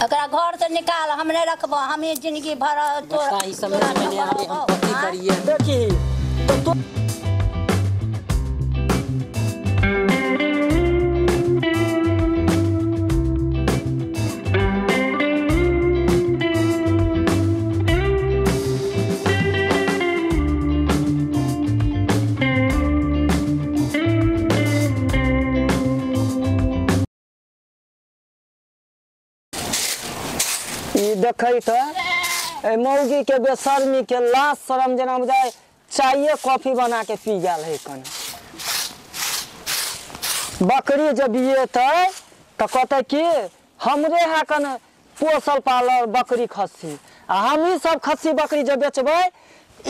एकरा घर से निकाल, हम नहीं रखबो, हम ही जिंदगी भर तोरा ई समझ में नहीं आवे हम कथी करिए। देखी तो देखै तऽ मौगी के बेशर्मी के लाज शरम जेना बुझाय चाय कॉफी बना के पी गेल है कन। बकरी जब बियेतै तऽ कहतै कि हमरे है कन पोसल पालल बकरी खस्सी, आ हमही सब खस्सी बकरी जब बेचबै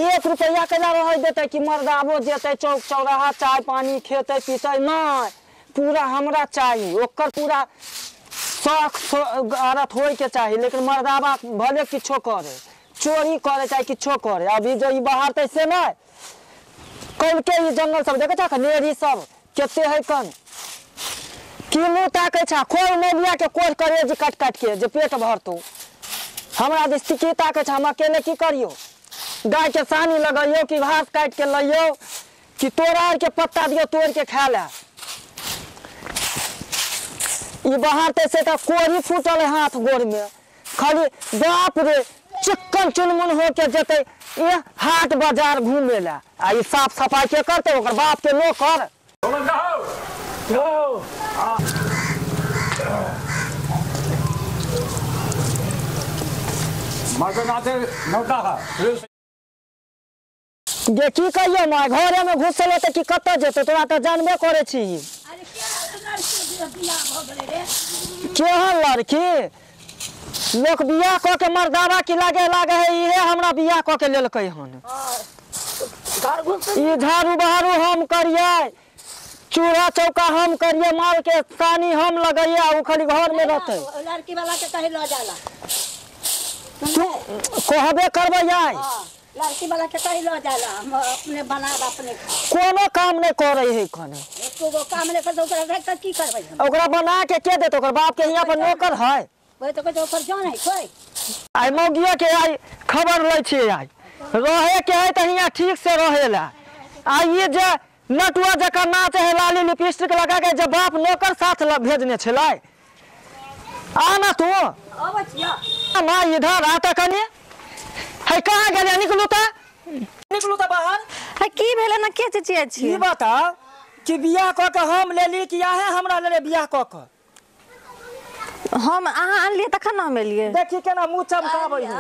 1 रुपैआ केना रहै देतै कि मर्दाबो जेतै चौक चौराहा चाय पानी खेतै पीतै, नहि पूरा हमरा चाही, ओकर पूरा शौक आरत होय के चाही। लेकिन मर्दाबा भले किछो करे, चोरी करे चाहे किछो करे, अभी जो ई बाहर से नहीं कल के ई जंगल सब देखे छा नेरी सब केते है कन की मुँह ताके छा खोल मोबिया के कोर करे जे काट काट के जे पेट भरतौ। हमरा दिस की ताके छा, हम अकेले की करियो, गाय के सानी लगैयो कि घास काट के लइयो कि तोरा के पत्ता दियो तोड़ के खा ले। ई बाहर से तो कोरी फूटल है हाथ गोर में, खाली बाप रे चिक्कन चुनमुन हो के जते ये हाट बाजार घूमे ला, आ ई साफ सफाई के करते ओकर बाप के नौकर। गे की कहियो माय घरे में घुसल होते कि कतऽ जेतै, तोरा तऽ जानबे करे छी। केहन लड़की लोक बियाह कऽ के मर्दाबा की लागे लागे है, इहे हमरा बियाह कऽ के लेलकै हन। ई झाड़ू बहारू हम करियै, चूल्हा चौका हम करियै, माल के सानी हम लगैयै, ओ खाली घर में रहतै। लड़की वाला के कहीं लऽ जाला तू कहबे करबै आइ, लड़की वाला के कहीं लऽ जाला, हम अपने बनाब अपने। कोनो काम नहीं करे है कने, एको काम नहीं करतै ओकरा रख के की करबै हम, ओकरा बना के के देत, ओकर बाप के हियां पर नौकर है, ओइ तो कहै ओकर जान है कोई। आइ मौगिया के आइ खबर लै छियै, आइ रहे के है त हियां ठीक से रहेला। आ ई जे नटुआ जकाँ नाच है लाली लिपस्टिक लगा के, जे बाप नौकर साथ भेजने छलै। आ ना तू अबै छियै माँ इधर आ त कनी है, कहाँ गेलै, निकलू त निकलू त बाहर। है की भेलै ना, के चिचिया छी ई बताउ कि बियाह क के हम लेली कि आहे हमरा लेले बियाह क के? हम अहाँ आनलियै तखन न हम एलियै। देखी केना मुँह चमकाबै है,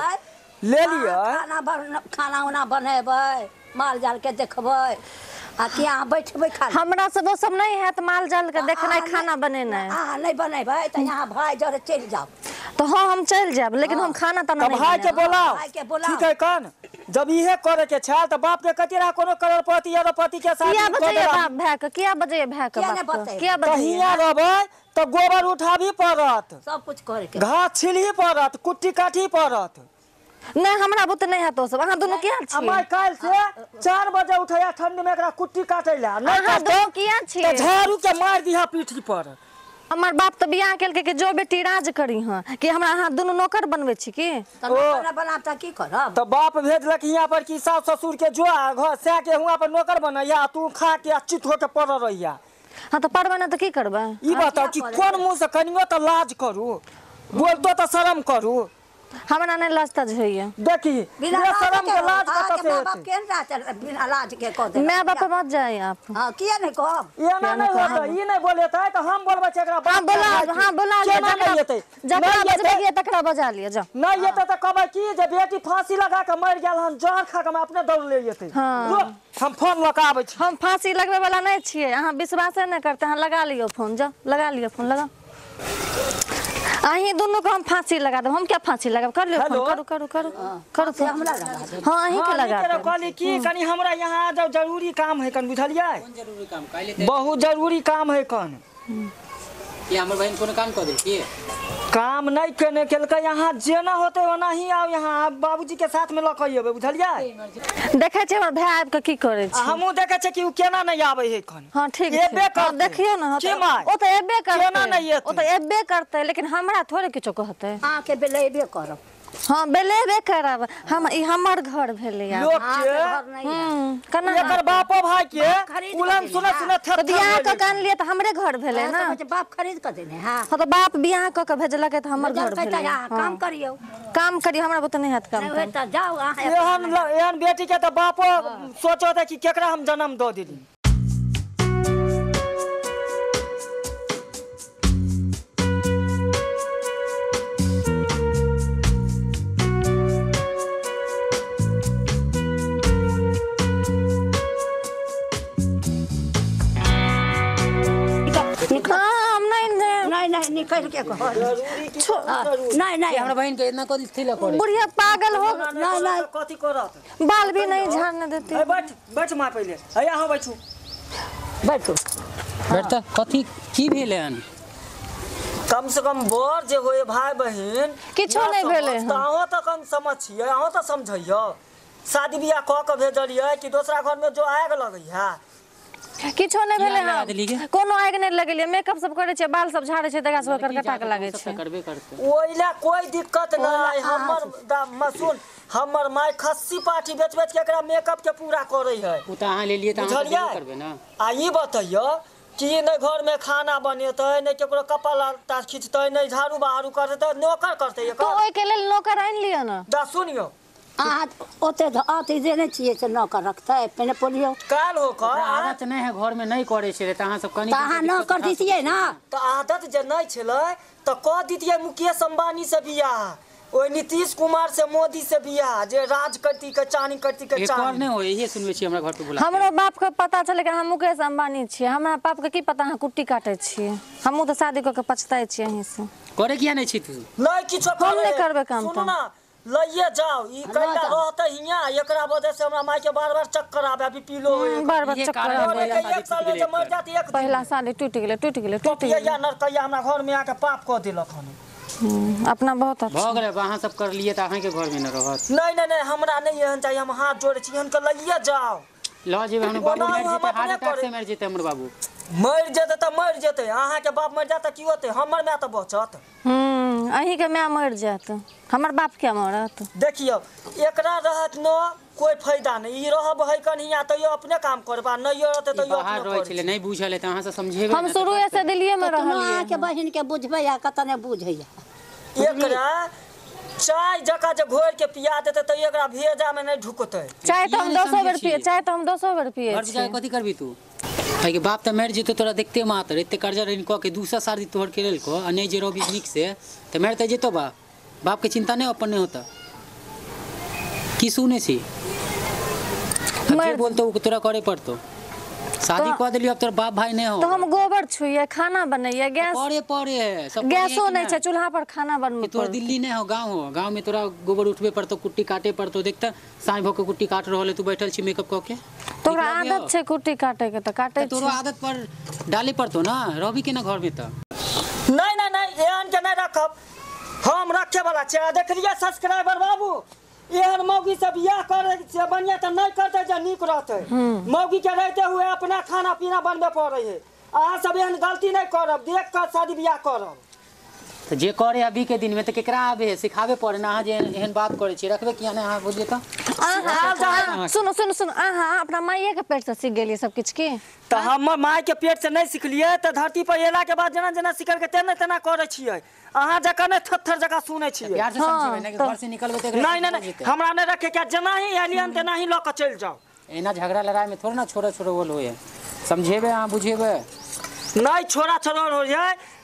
लेलियै खाना खाना उना बनेबै, माल जाल के देखबै, आ कि अहाँ बैठबै खाली? हमरा सब ओ सब नहीं हैत, माल जाल के देखनाइ खाना बनेनाइ। अहाँ नहीं बनेबै त यहाँ भाई जरे चलि जाउ। तो हाँ हम चलि जायब, लेकिन हम खाना ताना नहीं भाई के बोलाओ, भाई के बोलाओ। ठीक है कन, जब इहे करे के छल त बाप के कथी रहा कोनो करोड़पति अरबपति के साथ किया बजैया बाप भाई के, किया बजैया भाई के, बाप के किया बजैया? हियां रहबै त गोबर उठाबी पड़त, सब कुछ करे के, घास छिलही पड़त, कुट्टी काटी पड़त। नहीं हमरा बुते नहीं हैत ओ सब, अहाँ दुनू किया छी? अमाय काल्हि से 4 बजे उठैया ठंड में एकरा कुट्टी काटै ला, नहीं अहाँ दुनू किया छी? त झाड़ू के मार दिहा पीठी पर। हमर बाप तो बियाह केलकै कि जो बेटी राज करी हँ, कि हमरा अहाँ दुनू नौकर बनबै छी की? त नौकर बनाब त की करब? त बाप भेजलक हियां पर कि सास ससुर के जो घर सै के हुआं पर नौकर बनैया, तू खा के आ चित होके पड़ल रहिया। हाँ त पड़बै न त की करबै? ई बताउ कि कोन मुँह से कनियो त लाज करू, बोलतो त शरम करू। हमरा नहीं लाज ताज होइया। देखी बिना शरम के लाज कतऽ से माय बाप केहन राज बिना लाज के कह दे। My बाप मत जाए आप। हां किया नहीं कहब? एना नहीं होतै, ई नहीं बोलेतै त हम बोलबै छै एकरा बाप। हां बोला, हां बोला लिया, जकरा बजबै तकरा बजा लिया जाओ। नहीं एतै त कहबै की जे बेटी फांसी लगा के मरि गेल हन, जहर खा के हम अपने दौड़ ले जेतै। हम फोन लऽ के आबै छी। हम फांसी लगबै वाला नहीं छियै, अहाँ विश्वासे नहीं करते, अहाँ लगा लियौ फोन, जाओ लगा लियौ फोन, लगाओ। अहीं दुनू को हम फांसी लगा देब, हम क्या फांसी लगाब? कर लियो फोन, करू करू करू करू फोन। हमरा लगा देब। हां अहीं के लगा देब। कहली कि कनी हमरा यहाँ आ जाओ, जरूरी काम है कन, बुझलियै? कोन जरूरी काम? काल्हि बहुत जरूरी काम है कन। कि हमर बहिन कोनो काम क देलकी? काम नहीं केने केलकै। यहाँ जेना होते ओना ही आओ, यहाँ बाबूजी के साथ में ल के अयबै, बुझलियै? देखै छियै हमर भाय आबि के की करै छै। हमहूँ देखै छियै कि उ केना नहीं आबै है एखन। हाँ ठीक छै, देखियौ ने। ओ तऽ एबे करतै, ओ तऽ एबे करतै, लेकिन हमरा थोड़े किछो कहतै। अहाँके बेलेबे करब। हाँ बेलेबे करब हम, ई हमर घर भेलै। केना एकर बापो भाई के उलन सुने सुने थे बियाह क के आनलियै तऽ हमरे घर भेलै ना। बाप खरीद के देने। हां हां तऽ बाप बियाह क के भेजलकै तऽ हमर घर भेलै। काम करियौ, काम करियौ, हमरा बुते नहि हैत काम। नहि तऽ जाउ अहाँ। एहन एहन बेटी के तऽ बापो सोचत कि केकरा हम जन्म दऽ देली। निकल के घर नहीं नहीं हमरा बहिन के इतना कथी थी करे, बुढ़िया पागल हो। नहीं नहीं कथी करत, बाल भी नहीं झाड़ने देती। ए बैठ बैठ मां, पहिले ए अहाँ बैठू बैठू बैठ। त कथी की भेलै हन? कम से कम बर जे होए भाई बहिन किछो नहीं भेलै। त अहाँ त कम समझ छियै, अहाँ त समझैयो। शादी बियाह क के भेजलियै कि दोसरा घर में जो आग लगै है? किछो नहीं भेलै हन, कोनो आगि नहि लगेलियै। मेकअप सब करै छै, बाल सब झाड़ै छै, तकरा सब करकटा के लागै छै। करबे करतै ओइला कोई दिक्कत नहि। हमर सुन, हमर my खस्सी पाठी बेच बेच के एकरा मेकअप के पूरा करै है। उ त अहाँ लेलियै त अहाँ करबै ना। आ ई बतैयो कि नहि घर में खाना बनेतै, नहि केकरो कपड़ा लत्ता खींचतै, नहि झाड़ू बहारू करतै, नौकर करतै एकर। तो ओइ के लेल नौकर आनि लिअ ना। दा सुनियो, अहाँ ओते अथी देने छियै से नौकर रखतै? पहिने बोलियौ काल हो कर आदत नहीं है, घर में नहीं करे छै त अहाँ सब कनी त अहाँ नौकर दितियै ना। त आदत जे नहीं छलै त क दितियै मुकेश अंबानी से बियाह, ओइ नीतीश कुमार से, मोदी से बियाह, जे राज करती के चानी करती के चानी। एक और नहीं होय, इहे सुनबै छी हमरा घर पे बुला। हमरो बाप के पता छलै कि हम मुकेश अंबानी छियै, हमरा बाप के की पता अहाँ कुट्टी काटै छियै। हमहूँ तऽ शादी कऽ के पछताइ छियै। अहीं से करे किया नहीं छी तू? नहीं किछो हम नहीं करबै काम। सुनू ना, लइए जाओ, ई कैला रहते हिया, एकरा वजह से हमरा माई के बार-बार चक्कर आवे, अभी पीलो होय, बार-बार चक्कर आवे। एक साल में जे मर जात एक पहला साल टूट गेलै, टूट गेलै, टूट गेलै। या नरकैया हमरा घर में आके पाप क देलक हन। अपना बहुत अच्छा भ गेलै। अहाँ सब कर लिए त अहाँ के घर में न रहत। नहीं नहीं नहीं, हमरा नहीं एहन चाहिए, हम हाथ जोड़े छी, हन के लइए जाओ। ल जेबै हमर बाबू मर जेतै, हार्ट अटैक से मर जेतै हमर बाबू। मर जेतै त मर जेतै, अहाँ के बाप मर जात त की होतै? हमर my त बचत। अहीं के my मर जात, हमर बाप क्या मरत? देखियौ एकरा रहत न कोई फायदा नहीं, ई रहब है कन्हिया तैयो अपने काम करबा, नहीं रहते तैयो बाहर रहै छलै, नहीं बुझल है त अहाँ से समझेबै। हम शुरुए से दिल्लीए में रहलियै। अहाँ के बहिन के बुझबै आ कत ने बुझैया। एकरा चाय जका जे घोर के पिया देते त एकरा भेजा में नहीं ढुकतै। चाय त हम 10 बेर पिए, चाय त हम 10 बेर पिए। घर जाके कथी करबी तू? है के बाप त मर जेतो तोरा देखते मात्र, एते कर्जा ऋण क के दूसरा शादी तोहर के लेल को आ नहीं जे रहबी नीक से त मर त जेतो बाप। बाप के चिंता नहीं अपन नहीं होता। की सुने छी? जे बोलतो उ तोरा करे पड़तो। शादी क देलियो, अब तोर बाप भाई नहीं हो तो हम गोबर छुइए, खाना बनैए, गैस पड़े पड़े है सब, गैसो नहीं छै, चूल्हा पर खाना बनबै। तोर दिल्ली नहीं हो, गांव हो, गांव में तोरा गोबर उठबे पड़तो, कुट्टी काटे पड़तो। देखता साँझ भ के कुट्टी काट रहल है, तू बैठल छी मेकअप क के। तोरा आदत छै कुट्टी काटे के त काटे तोरो आदत पर डाले पड़तो ना, रहबी के ना घर में त। नहीं नहीं नहीं, एहन के नहीं रखब, हम रखे वाला छै। देखलियै सब्सक्राइबर बाबू, एहन मौगी से बियाह करे से बढ़िया त नहीं करते जे नीक रहते। मौगी के रहते हुए अपना खाना पीना बनबे पड़े है। अहाँ सब एहन गलती नहीं करब, देख कर शादी बियाह करब। तो जे करे अभी के दिन में त केकरा आबे है, सिखाबे पड़े ना। अहाँ जे एहन बात करे छी रखबे किया ने? अहाँ बुझलियै त। सुनो सुनो सुनो, अहाँ अपना माइये के पेट से सीख गेलियै सब किछ की? त हमर my के पेट से नहीं सिखलियै त धरती पर एला के बाद जेना जेना सिखल के तेना तेना करे छियै। अहाँ जकाँ नहि थत्थर जकाँ सुनै छियै। प्यार से समझेबै ना कि घर से निकलबै त नहीं नहीं नहीं, हमरा नहीं रखे के, जेना ही एलियन तेना ही ल के चलि जाओ। एना झगड़ा लड़ाई में थोड़े ना छोड़ा छोड़ोल होय, समझेबै अहाँ बुझेबै। नहीं छोड़ा छोड़ोल होय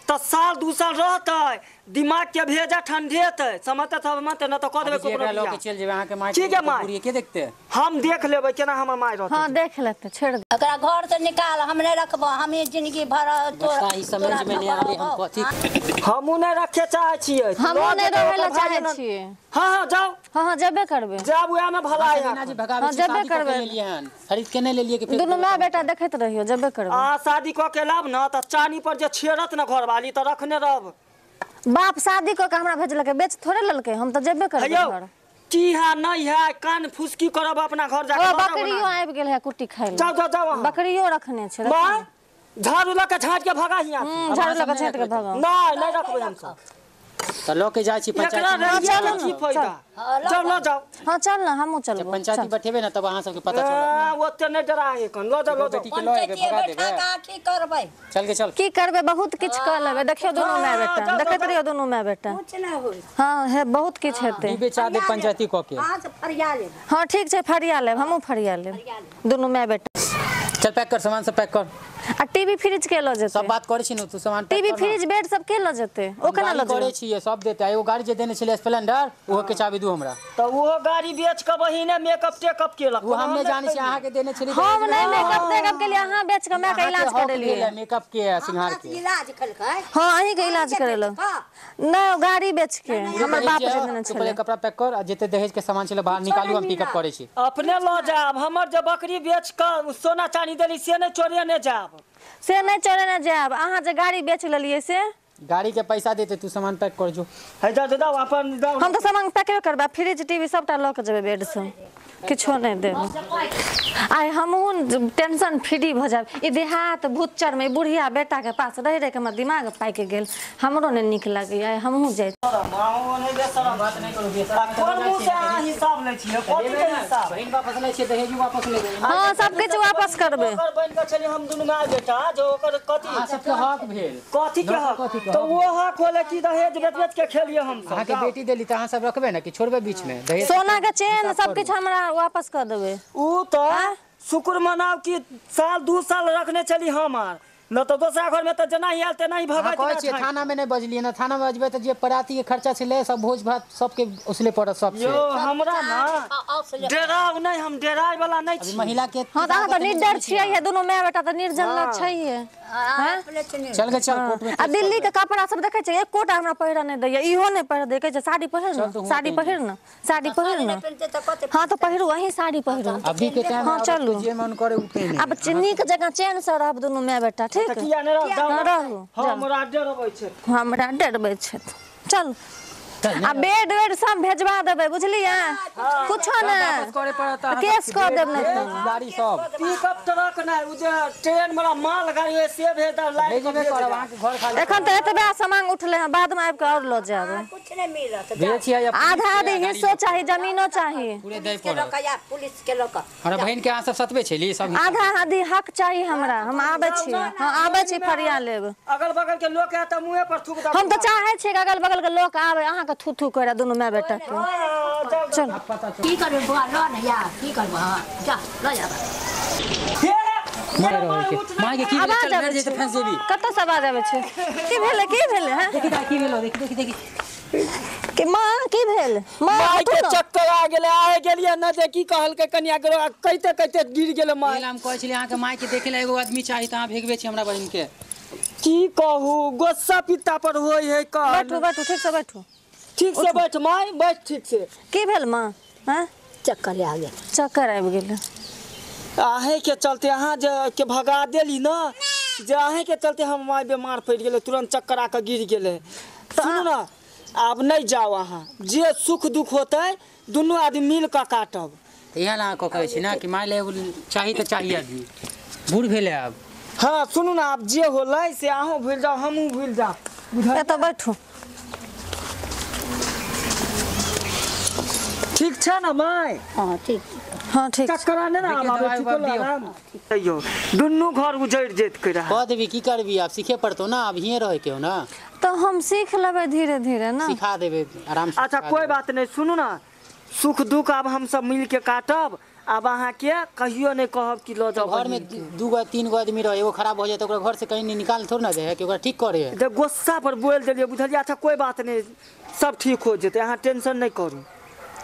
त साल 2 साल रहतै, दिमाग के भेजा ठंडेतै समझते समझते न त क देबै एकरा ककरो लऽ के चल जेबै अहाँ के माय ठीक है माय। बुढ़िया के देखते हम देख लेबै केना हमर माय रहतै। हाँ देख लेते, छोड़ दे। एकरा घर से निकाल, हम नहीं रखबो, हम ई जिंदगी भर बच्चा ई समझ में नहीं आले हम कथी हमहूँ नहीं रखे चाहे छियै। हमहूँ नहीं रहै लए चाहे छियै। हाँ हाँ जाओ। हाँ हाँ जेबे करबै। जाब उएह में भलाई है। ना जी भगाबै हाँ, छी जेबे शादी कऽ के करबै। लेलियै हन खरीद के नहीं लेलियै कि फेर दुनू माय बेटा देखैत रहियो, जेबे करबै। आ शादी कऽ के लाब न तऽ चानी पर जे छेड़त न घरवाली तऽ रखने रहब। बाप शादी कऽ के हमरा भेजलकै, बेच थोड़े लेलकै, हम तऽ जेबे करबै हेयौ घर। की है नहीं है कान फुसकी करब अपना घर जाके। ओ बकरियो आबि गेल है कुट्टी खाइ लए। जाओ जाओ जाओ अहाँ। बकरियो रखने छै। माय झाड़ू लऽ के झाँट के भगा हियाँ। झाड़ू लऽ के झाँट के भगाउ। नहीं नहीं रखबै हमसब। तऽ लऽ के जाइ छी एकरा पंचायत में। रहिए चलू के की न, फायदा? जाओ लऽ जाओ। हाँ चल ना, हमहूँ जब चलबो। पंचायती बैठेबै ना तब अहाँ सबके पता चलत। ओते नहीं डरा है कन, लऽ जाओ लऽ जाओ। बेटी के लऽ एबै पंचायती भगा बैठा देबै। के की करबै? चल के चल। की करबै, बहुत किछु कऽ लेबै। देखियौ दुनू माय बेटा, देखैत रहियौ दुनू माय बेटा। कुछ नहीं होई। हाँ हे बहुत किछु हेतै। ई बेचा दे पंचायती कऽ के। हाँ से फरिया लेब। हाँ ठीक छै, फरिया लेब, हमहूँ फरिया लेब दुनू माय बेटा। चल पैक कर सामान सब पैक कर। आ टीवी फ्रिज के लऽ सब जेतै? बात करै छी ने तू सामान पैक टीवी कर ना। फ्रिज बेड सब के लऽ जेतै? ओ केना लऽ करै जेतै? छियै सब देतै। एगो गाड़ी जे देने छलै स्प्लेंडर ओहो के चाबी दू हमरा। तऽ ओहो गाड़ी बेच के बहिने मेकअप टेकअप केलक। ओ हम नहि जानै छी अहाँ के देने छलै। हम नहि मेकअप तेकअप के लिए, अहाँ बेच के मायके इलाज करेलियै। मेकअप के आ सिंगार के। इलाज केलकै। हाँ अहीं के इलाज करेलक। नहि गाड़ी बेच के हमर बाप जे देने तू पहिले छलै। कपड़ा पैक कर आ जते दहेज के सामान छलै बाहर निकालू, हम पिकअप करै छी। अपने लऽ जायब, हमर जे बकरी बेच के सोना चानी देली से नहीं चोरेने जायब। से नहि चोरेने जायब, अहाँ जे गाड़ी बेच लेलियै से। गाड़ी के पैसा देते तू सामान पैक कर जो। है जाओ जाओ अपन जाओ। हम तऽ सामान पैके करबै, फ्रिज टीवी सबटा लऽ के जेबै, बेड सब किछो नहि देबै। आइ हमहूँ टेंशन फ्री भऽ जायब। ई देहात भुच्चर में बुढ़िया बेटा के पास रहि रहि के हमर दिमाग पाकि गेल, हमरो नहि नीक लगैया। आइ हमहूँ जाइ। कोन मुँह से अहाँ हिसाब लै छियै? कथी के हिसाब? बहिन वापस लै छियै, दहेजो वापस लेबै। हाँ सब किछु वापस करबै। ओकर बनि के छलियै हम दुनू माय बेटा, जो ओकर कथी अहाँ सबके हक भेल। कथी के हक? तऽ ओ हक होलै कि दहेज बेच बेच के खेलियै हम सब। अहाँ के बेटी देली तऽ अहाँ सब रखबै ने कि छोड़बै बीच में? दहेज सोना के चेन सब किछु हमरा वापस कऽ देबै। ऊ तऽ शुक्र मनाउ कि साल दू साल रखने छली हमर, न तऽ दोसरा घर में तऽ जेना ही आयल तेना ही अहाँ भगत। कहै छियै थाना में नहि बजलियै ना, थाना में बजबै तऽ जे पराती के खर्चा छलै सब भोज भात सबके उसले पड़त सब यौ हमरा ना डराउ नहि, हम डराय वाला नहि छी। महिला के। हाँ तऽ अहाँ तऽ निडर छियै, दुनू माय बेटा तऽ निर्जन छैहे। चल के चल कोर्ट में। आ दिल्ली के कपड़ा सब देखै छियै, एकोटा हमरा पहिरऽ नहि दैया, इहो नहि पहिरऽ दैया, कहै छै साड़ी पहिर न, साड़ी पहिर न, साड़ी पहिर न। हाँ तऽ पहिरू, अहीं साड़ी पहिरू। अभी के टाइम हाँ चलू जे मन करे उ पहिने। आब नीक जकाँ चैन से रहब दुनू माय बेटा, ठीक? किया नहि रहब? जाउ रहू। हमरा डरबै छै, हमरा डरबै छै। चल आ बेड वेड सब भेजवा देबै, बुझलियै? कुछो नहि केस कऽ देब, नहि तऽ गाड़ी सब पिकअप ट्रक नहि, उ जे ट्रेन वाला माल गाड़ी है से भेज देब, लाइन भेजबे करब अहाँके घर खाली। एखन तऽ एतबे सामान उठलै हँ, बाद में आबि कऽ आओर लऽ जायब। कुछ नहीं मिलत। भेज छियै आधा आधी हिस्सो चाही, जमीनो चाही। पूरे दै पड़त पुलिस के लऽ कऽ। हमरा बहिन के अहाँ सब सतबै छली सब। आधा आधी हक चाही हमरा। हम आबै छी, हाँ आबै छी, फरिया लेब। अगल बगल के लोक आयत तऽ मुँहे पर थूक हम तऽ चाहै छियै कि अगल बगल के लोक आबै, अहाँके थू थू करे दुनू माय बेटा के। चल की करबै बौआ, लऽ ने यार, की करबै? हाँ जा लऽ जा। माय के की भेलै? चल मरि जेतै फँसि जेबी। कतऽ से आवाज आबै छै? की भेलै, की भेलै? हैं देखी की भेलौ, देखी देखी देखी के माँ की भेल? माँ के चक्कर आ गेलै, आइ गेलियै न जे की कहलकै कनिया के कहिते कहिते गिर गेलै माँ। हम कहै छलियै अहाँके माय के देखे ला एगो आदमी चाही तऽ अहाँ भेजबै छी हमरा बहिन के। की कहू, गुस्सा पित्ता पर होय है। बैठू बैठू, ठीक से बैठू, ठीक से बैठ माय, बैठ ठीक से। की भेल माँ? हैं चक्कर आ गेल। चक्कर आबि गेल अहें के चलते, अहाँ जे के भगा देली न, जे अहें के चलते हम माय बीमार पड़ि गेलै, तुरंत चक्कर आके गिर गेलै। सुनू न, आब नहीं जाओ अहाँ, जे सुख दुख होतै दुनू आदमी मिल कऽ काटब। इएह ला अहाँके कहै छी ना कि माय लए एगो चाही तऽ चाही आदमी, बूढ़ भेलै आब। हाँ सुनू ना, आब जे होलै से अहूँ भूलि जाउ, हमहूँ भूलि जाउ। एतऽ बैठू। ठीक छै ने माय? हाँ ठीक। हाँ ठीक। चक्कर ने आबै, ठीक आराम। तैयो दुनू घर उजड़ि जेत के रहा। कह देबी की करबी, आब सीखे पड़तौ ना, आब हिये रहै के हो ना। तो हम सीख लेबै धीरे धीरे ना, सिखा देबै आराम से। अच्छा कोई बात नहीं, सुनू ना, सुख दुख आब हम सब मिल के काटब। आब अहाँ के कहियो नहीं कहब कि ल जाओ। घर में 2 गो 3 गो आदमी रहे, एगो खराब हो जाए तो ओकरा घर से कहीं नहीं निकाल थोड़ी ना दे है कि ओकरा ठीक करे है। जब गुस्सा पर बोल देलियै बुझलियै। अच्छा कोई बात नहीं, सब ठीक हो जेतै, अहाँ टेंशन नहीं करू।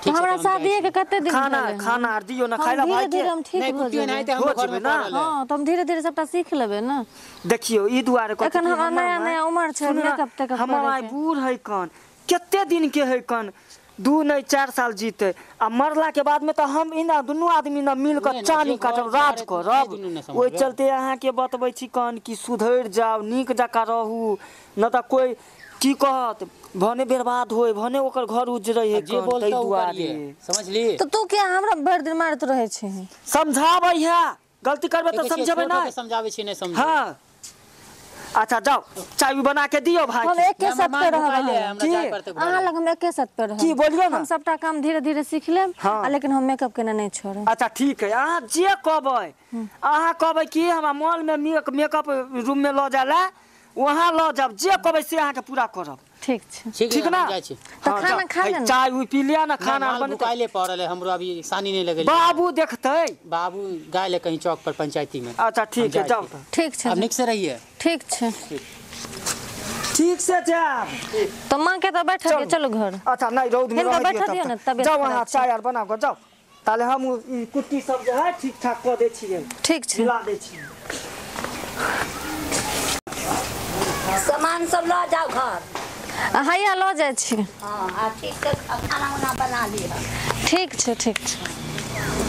ठीक छै, हमरा तऽ हम जाइ शादीए छी। के कते दिन खाना भेलै हन? खाना आर दियौ ना हम खाय ला धीरे भाई के। धीरे हम ठीक नहीं भऽ कुट्टियो जेबै। नहीं तऽ हो हमरो घर जेबै में ना? पड़ल है। हाँ तो हम धीरे धीरे सबटा सीख लेबै ना। देखियौ ई दुआरे कहै छी एखन कि हमर हमर नया माय- नया उमर छै, सुनू ना, मेकअप तेकअप हमर करैके। माय बूढ़ है कन, कते दिन के है कन, 2 नहीं 4 साल जीते आ मरला के बाद में तो हम इना दुनू आदमी ना मिल नहि के ने, चानी जे काटब घर राज दुआर करब। नहि दुनू ने ओहि समझबै। चलते अहाँ के बतबै छी कन कि सुधरि जाउ, नीक जकाँ रहू, न तऽ कोई की कहत भने बर्बाद होय भने ओकर घर उजरै है जे कन, बोलतौ ताहि उ दुआरे करिए, समझली? तो तू क्या हमरा भरि दिन मारैत रहै छी? समझाबै है, गलती करबै तऽ देखै छियै, समझेबै छोटो के नहि। समझाबै छी नहि समझै। हाँ अच्छा जाओ चाय उई बना के दियो भाई हम के। एके हमर साथ माँ पे रहब भुखाइले है, अहाँ। हमरा की? जाय पड़तै घरे। अहाँ लग हम एके साथ पे रहब। की बोलियो ना? हम सबटा काम धीरे धीरे सीख लेब। हाँ। आ लेकिन हम मेकअप केना नहीं छोड़ब। अच्छा ठीक है, अहाँ जे कहबै, अहाँ कहबै कि हमरा मॉल में मेकअप रूम में लऽ जाय ला, वहाँ लऽ जाब, जे कहबै से अहाँके पूरा करब। ठीक छै। ठीक ठीक है, ना? हम जाइ छी। तऽ हाँ, खाना जाओ। खा है, लेना। चाय उई पी लिया ना, खाना माल बनतै। भुखाइले पड़ल है हमरो, अभी सानी नहीं लगेली। बाबू देखतै। बाबू गाय ले कहीं चौक पर पंचायती में। अच्छा ठीक हम है जाइ जाओ छी। तऽ। ठीक छै। अब नीक से रहिए। ठीक छै। ठीक से जायब। तऽ माँ के तऽ बैठा दियौ, चलू घर। अच्छा नहीं रौद में हिनका रहै दियौ बैठा तब दियौ ने, तक। तबियत जाओ खराब अहाँ छै। चाय आर बना कऽ जाओ, ताले हम ई कुट्टी सब जे है ठीक ठाक कऽ दै छियै, ठीक छै। मिला दै छियै। सामान सब लऽ जाओ घर। हैया लऽ जाइ छी। हाँ आ ठीक से खाना उना बना लिह। ठीक छै ठीक छै।